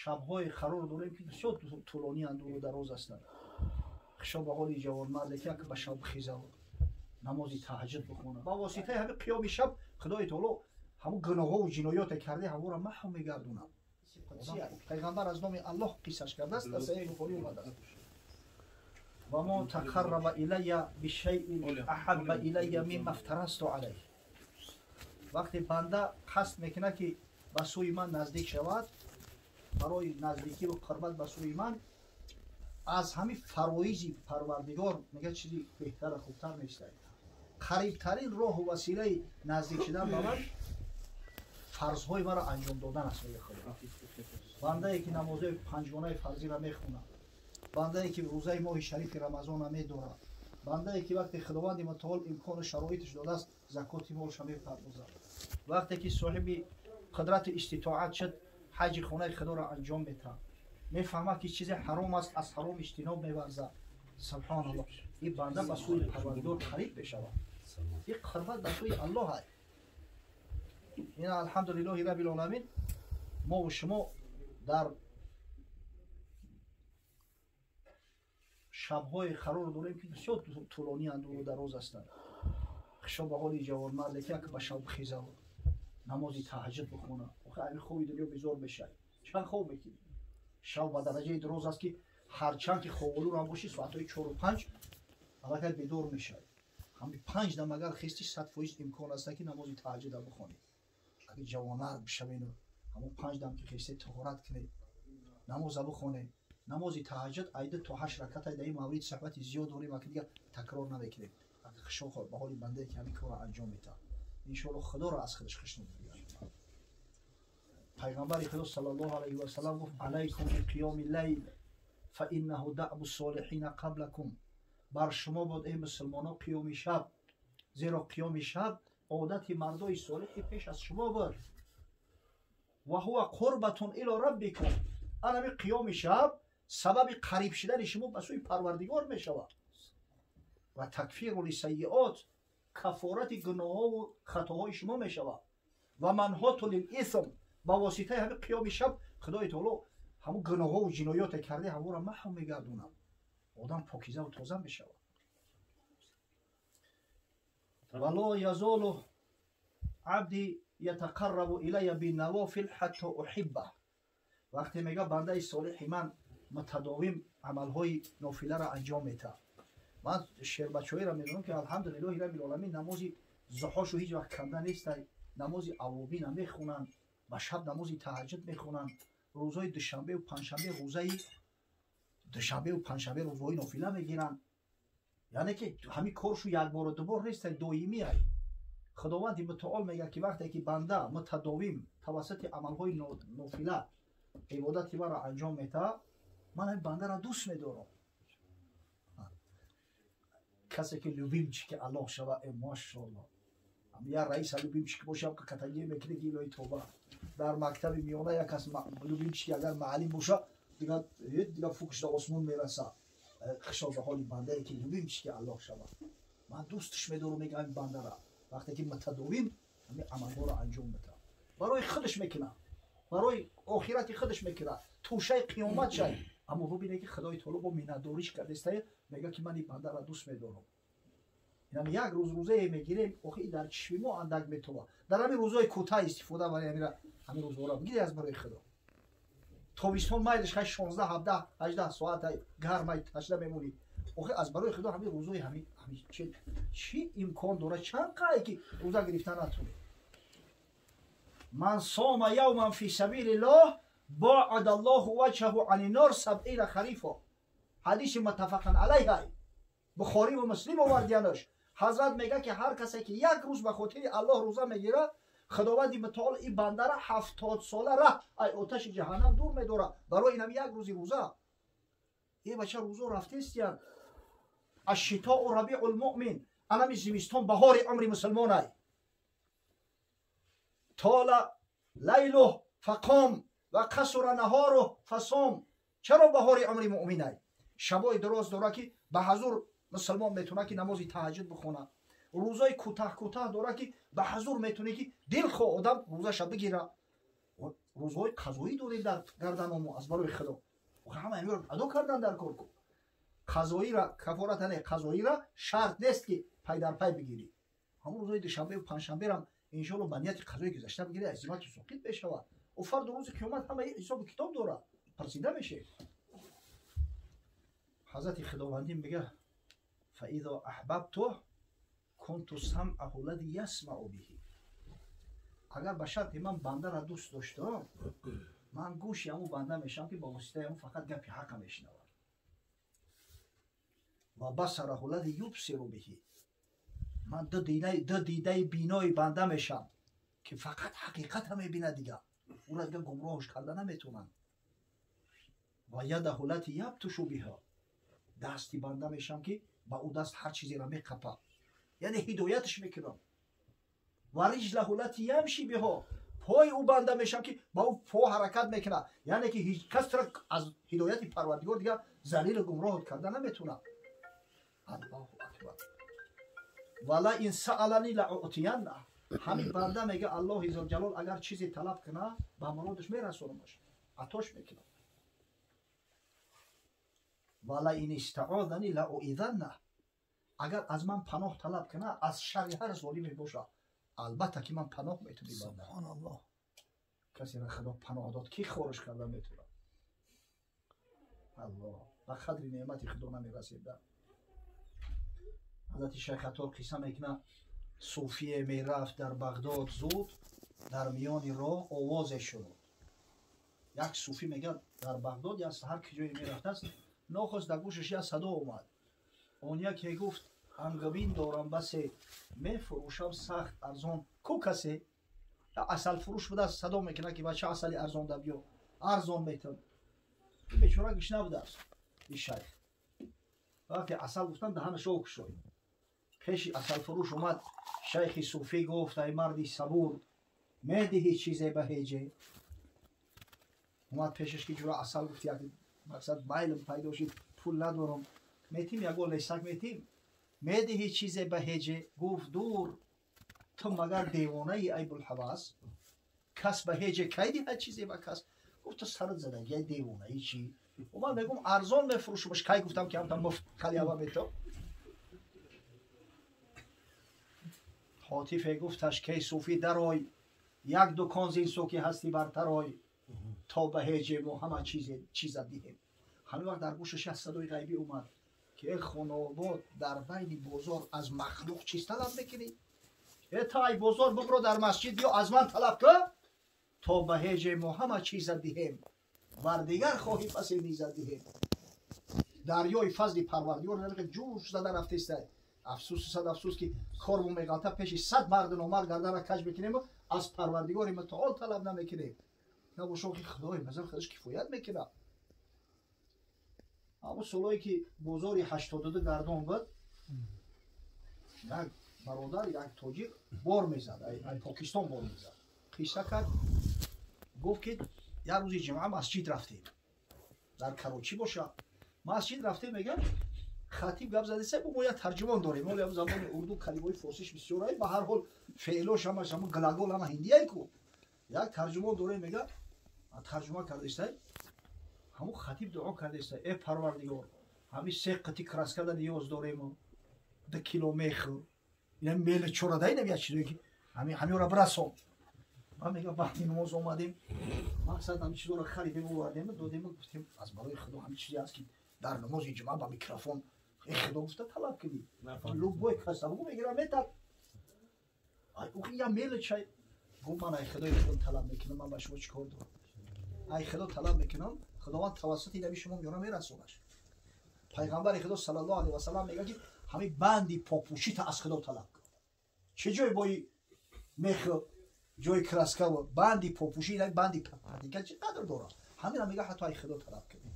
Шабҳои қарор дорем ки бисёр тӯлонианд, дуру дароз ҳастанд. Хушо ба ҳоли ҷавонмарде ки як ба шаб хезад, намози таҳаҷҷуд бихонад. Ба воситаи ҳамин қиёми шаб Худои таоло ҳамун гуноҳҳову ҷиноёте карде ҳамонро маҳв мегардонад. Пайғамбар аз номи Аллоҳ қиссаш кардааст, дар Саҳеҳи Бухорӣ омадааст. Ва мо тақарраба илайя бишайин аҳабба илайя мимма афтарасту алайҳ. Вақте банда қасд мекунад ки ба сӯи ман наздик шавад, барои наздикӣ ва қурбат ба сӯи ман аз ҳамин фароизи Парвардигор мегӯяд чизи беҳтару хубтар нест. Қарибтарин роҳу василаи наздик шудан ба ман фарзҳои маро анҷом додан аст, мегӯяд Худо. Бандае ки намозҳои панҷгонаи фарзиро мехонад, бандае ки рӯзаи моҳи шарифи Рамазонро медорад, бандае ки вақте Худованди мутаол имкону шароиташ додааст, закоти молашро мепардозад, вақте ки соҳиби қудрату иститоат шуд, ҳаҷи хонаи Худоро анҷом метаҳад, мефаҳмад ки чизе ҳаром аст, аз ҳаром иҷтиноб меварзад. Субҳоналлоҳ, ин банда ба сӯи Парвардигор қариб мешавад. Ин қурбат ба сӯи Аллоҳ аст. Ин алҳамдулиллоҳи раббил оламин, мо шумо дар шабҳои қарор дорем ки бисёр тӯлонианд, дуру дароз ҳастанд. Хушо ба ҳоли ҷавонмарде ки як ба шаб хезад, намози таҳаҷҷуд бихонад. Охи ҳамин хоби дунё безор мешавад. Чанд хоб мекунӣ? Шаб ба дараҷаи дароз аст ки ҳарчанд ки хоболур ҳам бошӣ, соатҳои 4-5 аллакай бедор мешавӣ. Ҳамин 5 дам агар хестӣ, 100% имкон аст ки намози таҳаҷҷудро бихонӣ. Агар ҷавонмард бишавед, ҳамон 5 дам ки хестед, таҳорат кунед, намоза бихонед. Намози таҳаҷҷуд айда то 8 ракат, дар ин маврид суҳбати зиёд дорем, аки дигар такрор намекунем. Агар хушо ба ҳоли бандае ки ҳамин корро анҷом медиҳад, иншоаллоҳ Худоро аз худаш хушнуд мегардонад. Пайғамбари Худо саллаллоҳу алайҳи васаллам гуфт: алайкум биқиёми лайл фаиннаҳу даъбу солиҳина қаблакум. Бар шумо бод, эй мусулмонон, қиёми шаб, зеро қиёми шаб одати мардои солиҳи пеш аз шумо буд. Ва ҳува қурбатун ило раббикум. Анами қиёми шаб сабаби қариб шудани шумо ба сӯи Парвардигор мешавад. Ва такфиру лисайиот, кафорати гуноҳову хатоҳои шумо мешавад. Ва манҳоту лилисм, ба воситаи ҳамин қиёми шаб Худои таоло ҳамун гуноҳову ҷиноёте карде ҳамонро маҳв мегардонад. Одам покизаву тоза мешавад. Вало язолу абди ятақаррабу илая бинавофил ҳатто уҳиббаҳ. Вақте мега бандаи солиҳи ман мутадовим амалҳои нофиларо анҷом метаҳад. Ман шербачаҳоеро медонам ки алҳамдулиллоҳи раббил оламин намози зуҳошу ҳеҷ вақт канда нестай, намози авобина мехонанд, ба шаб намози таҳаҷҷуд мехонанд, рӯзҳои душанбеу панҷшанбе, рӯзаи душанбеу панҷшанбе рӯзҳои нофила мегиранд. Яъне ки ҳамин коршу якбору дубор нестай, доимӣ ай. Худованди мутаол мегӯяд ки вақте ки банда мутадовим тавассути амалҳои нофила ибодати маро анҷом метаҳад, ман ҳамин бандаро дӯст медорам. Касе ки любимчики Аллоҳ шава, э машоаллоҳ. Я раиса любимчик бошам, ки катагия мекунӣ ки илоҳи тоба. Дар мактаби миёна як кас любимчики агар маълим боша, дигар фукш дар осмон мераса. Хушо ба ҳоли бандае ки любимчики Аллоҳ шава. Ман дӯсташ медорам, мегӯям ҳамин бандара. Вақте ки мутадовим ҳамин амалҳоро анҷом медиҳад, барои худаш мекунад, барои охирати худаш мекунад, тӯшаи қиёмат шай. Аммо бубинед ки Худои таоло бо миннатдориш кардастае, мегӯяд ки ман ин бандара дӯст медорам. Инам як рӯз рӯзае мегирем, охи дар чишми мо андак метова. Дар ҳамин рӯзҳои кӯтаҳ истифода барои ҳамин рӯзҳоро бигиред аз барои Худо. Тобистон майлиш хай 16, 17, 18 соат гармай ташна мемонӣ. Охи аз барои Худо ҳамин рӯзҳои ҳамин чӣ имкон дорад, чанд қае ки рӯза гирифта натонед. Ман сома явман фи сабилиллоҳ боада аллоҳу ваҷҳаҳу ани нор сабъина харифо. Ҳадиси муттафақан алайҳ, Бухорӣ ва Муслим овардиянаш. Ҳазрат мегӯяд ки ҳар касе ки як рӯз ба хотири Аллоҳ рӯза мегирад, Худованди мутаол ин бандара 70 сола раҳ ай оташи ҷаҳаннам дур медорад. Барои инам як рӯзи рӯза. Э бача, рӯзо рафтестиян. Ашшитоу рабиул муъмин, анами зимистон баҳори умри мусулмонай. Тола лайлуҳ фақом ва қасура наҳоруҳ фасом. Чаро баҳори умри муъминай? Шабои дароз дорад ки ба ҳазур мусулмон метавонад ки намози таҳаҷҷуд бихонад. Рӯзои кӯтаҳ кӯтаҳ дора, ки ба ҳазур метунӣ, ки дилхоҳ одам рӯзаша бигира. Рӯзҳои қазоӣ дорем дар гарданомо аз барои Худо. Ҳама инро адо кардан дар кор ку. Қазоира кафората не, қазоира шарт нест, ки пай дар пай бигирӣ. Ҳамон рӯзои душанбеу панҷшанберам иншоалло ба нияти қазои гузашта бигирӣ, аз зимату соқит мешавад. Ӯ фарду рӯзи қиёмат ҳама ҳисобу китоб дорад, пурсида мешед. Ҳазрати Худовандӣ мега: фаизо аҳбабту кунту самъаҳу лади ясмау биҳи. Агар ба шарти ман бандара дӯст доштам, ман гӯши ҳамун банда мешавам, ки ба воситаи ҳамун фақат гапи ҳақа мешунавад. Ва басараҳу лади юбсиру биҳи. Ман ду дидаи бинои банда мешавам, ки фақат ҳақиқата мебинад, дига ӯра дига гумроҳш карда наметавонанд. Ва ядаҳу лати ябтушу биҳа. Дасти банда мешавам, ки ба ӯ даст ҳар чизеро меқапад, яъне ҳидояташ мекунам. Ва риҷлаҳу лати ямши биҳо. Пои ӯ банда мешавам, ки ба ӯ по ҳаракат мекунад, яъне ки ҳеҷ кас тура аз ҳидояти Парвардигор дига залилу гумроҳот карда наметавонад. Аллоҳу акбар! Ва ла ин саалани ла утиянна. Ҳамин банда, мега Аллоҳи зулҷалол, агар чизе талаб кунад, ба муродаш мерасонамаш, атош мекунам. Ва ла ин истаозани ла уизанна. Агар аз ман паноҳ талаб кунад, аз шарри ҳар золиме бошад, албатта ки ман паноҳ метунӣ банда. Субҳоналлоҳ. Касеро Худо паноҳ дод, ки хориш карда метавонад? Аллоҳ, ба қадри неъмати Худо намерасед. Ҳазрати Шайх Аттор қисса мекунад: суфие мерафт дар Бағдод зуд, дар миёни роҳ овозе шунуд. Як суфӣ, мегӯяд, дар Бағдод як ҳар ки ҷое мерафтааст, нохост дар гӯшаш як садо омад. Он яке гуфт: ангабин дорам басе, мефурӯшам сахт арзон, ку касе? Асалфурӯш будааст, садо мекунад, ки бача, асали арзон да биё, арзон метам. Бечора гӯш набудааст и шайх. Вақте асал гуфтан, даҳанаш об кушод. Пеши асалфурӯш омад шайхи суфӣ, гуфт: ай марди сабур, медиҳӣ чизе ба ҳеҷе? Омад пешаш, ки ҷура асал гуфт, як мақсад майлм пайдо шид, пул надорам, метим ягон лесак метим, медиҳӣ чизе ба ҳеҷе? Гуфт: дур, ту магар девонаи, ай булҳавас? Кас ба ҳеҷе кай диҳад чизе ба кас? Гуфт: ту сарат задаги, ай девонаи, чӣ? Ман мегум, арзон мефурӯшумаш, кай гуфтам, ки ҳамта муфт халява метам? Ҳотифе гуфташ: кей суфӣ, дарой, як дукон зин су ки ҳастӣ бартарой, то ба ҳеҷе мо ҳама чиза диҳем. Ҳамин вақт дар гӯшаш як садои ғайбӣ омад, ки э хонобод, дар байни бозор аз махлуқ чиз талаб мекунӣ? Э та ай бозор бубро, дар масҷид биё, аз ман талаб кун, то ба ҳеҷе мо ҳама чиза диҳем, вар дигар хоҳӣ, пасе низа диҳем. Дарёи фазли Парвардигор ҷӯш зада рафтеста. Афсӯсу сад афсӯс, ки кормо меғалта, пеши 100 марду номард гардана каҷ мекунему аз Парвардигори мутаол талаб намекунем. Набошо ки Худои мазал худаш кифоят мекунад. Ҳамун солое ки бозори 82 гардон буд, як бародар, як тоҷик бор мезад, ай Покистон бор мезад, қисса кард, гуфт, ки як рӯзи ҷумъа масҷид рафтем, дар Карочӣ боша, масҷид рафтем, мегӯям, хатиб гап задеса, мо як тарҷумон дорем, ҳоло ям забони урду калимаҳои форсиш бисёр, ба ҳар ҳол феълош ҳамаш ҳамун глагол ҳама ҳиндияй ку, як тарҷумон дорем, мега, тарҷума кардаистай. Ҳамун хатиб дуо кардаистай: э Парвардигор, ҳамин се қити краскада ниёз дорему 2 кило меху ина меле чорада, инам як чизое ки ҳаминро бирасон. Ман мегам, вақти намоз омадем, мақсад ҳамин чизоро харидем, овардем, додем, гуфтем аз барои Худо, ҳамин чизе аст, ки дар намози ҷумъа ба микрофон э Худо гуфта талаб кунӣ, любой кас мегира, метад я меле чай. Гуфт: ман ай Худои худо талаб мекунам, ман ба шумо чӣ кор дорам? Ай Худо талаб мекунам, Худованд тавассути наби шумо меёра, мерасонаш. Пайғамбари Худо саллаллоҳу алайҳи васаллам мегӯяд, ки ҳамин банди попӯшита аз Худо талаб кун. Чӣ ҷой бои мех, ҷои краска, банди попӯшӣ, банди патика чӣ қадр дорад? Ҳамина мега, ҳатто ай Худо талаб кунем.